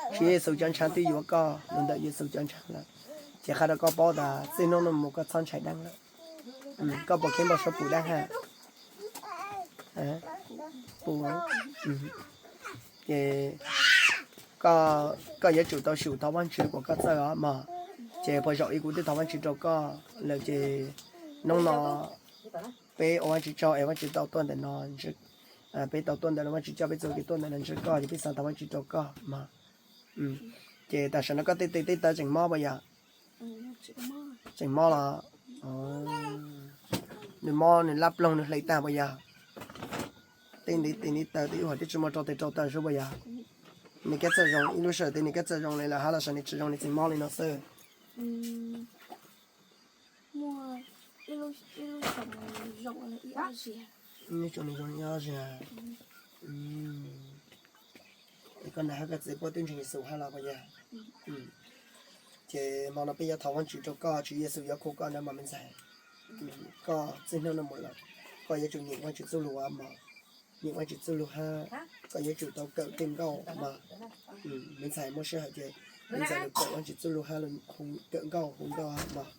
Tswv Yexus cov ntshav twb yuav koj los ntawm Yexus cov ntshav lawm, ces qhia rau koj paub tas txij hnub no mus koj txhob ntshai dab lawm. Koj puas kheev npau suav pum dab ha? Pum. Ces koj yuav tsum tau xyum thov Vajtswv kom koj txawj os mog. Ces puas zaum ib kuv twb thov Vajtswv rau koj lawm ces hnub no peb ua Vajtswv tsaug es Vajtswv tau tuaj ntawm no, peb tau tuaj ntawm no, Vajtswv coj peb txhua tus tuaj ntawm no ntsib koj ces peb xav thov Vajtswv rau koj mog. Ces tam sim no koj tej tes tej taw tseem mob puas yog? Tseem mob los? Nws mob nws lab ploog nws hle tag puas yog? Tej ntiv tes ntiv taw tej ub hom twb tsis muaj rau tes rau taw xwb puas yog? Nws kab txawj zoo ib lub sij hawm twg nws kab txawj zoo li lawm hab los sav nws tsis zoo nws tseem mob li no xwb? Ib lub xyoo nws zoo ib ob zaug. Es koj nam hab koj txiv puab twb ntseeg Yexus hab los puas yog? Ces hmo no peb yuav thov Vajtswv rau koj, Tswv Yexus yuav khu koj ntawd mog me ntxhais. Koj txij hnub no mus lawm, koj yuav tsum nyeem Vajtswv txuj lug mog. Nyeem Vajtswv txuj lug hab koj yuav tsum tau kawm tej nkauj mog. Me ntxhais muaj sij hawm ces me ntxhais lug kawm Vajtswv txuj lug hab, kawm nkauj hu nkauj mog.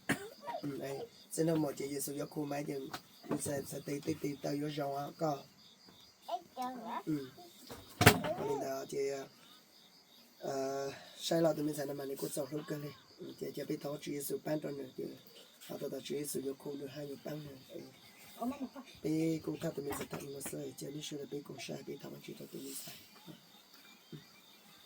Txij hnub mus ces Yexus yuav khu mas ces me ntxhais txhais tes tej tes taw yuav zoo koj. Li ntawd ces saib los tus me ntxhais no mas nws kuj txaus hlub kawg li. Ces cia peb thov Tswv Yexus paab rau nws ces ho tau tas Tswv Yexus yuav khu nws hab yuav paab nws. Peb kuj thaj tus me ntxhais tham li no xwb, cia lub sij hawm peb kuj saib peb thov Vajtswv rau tus me ntxhais.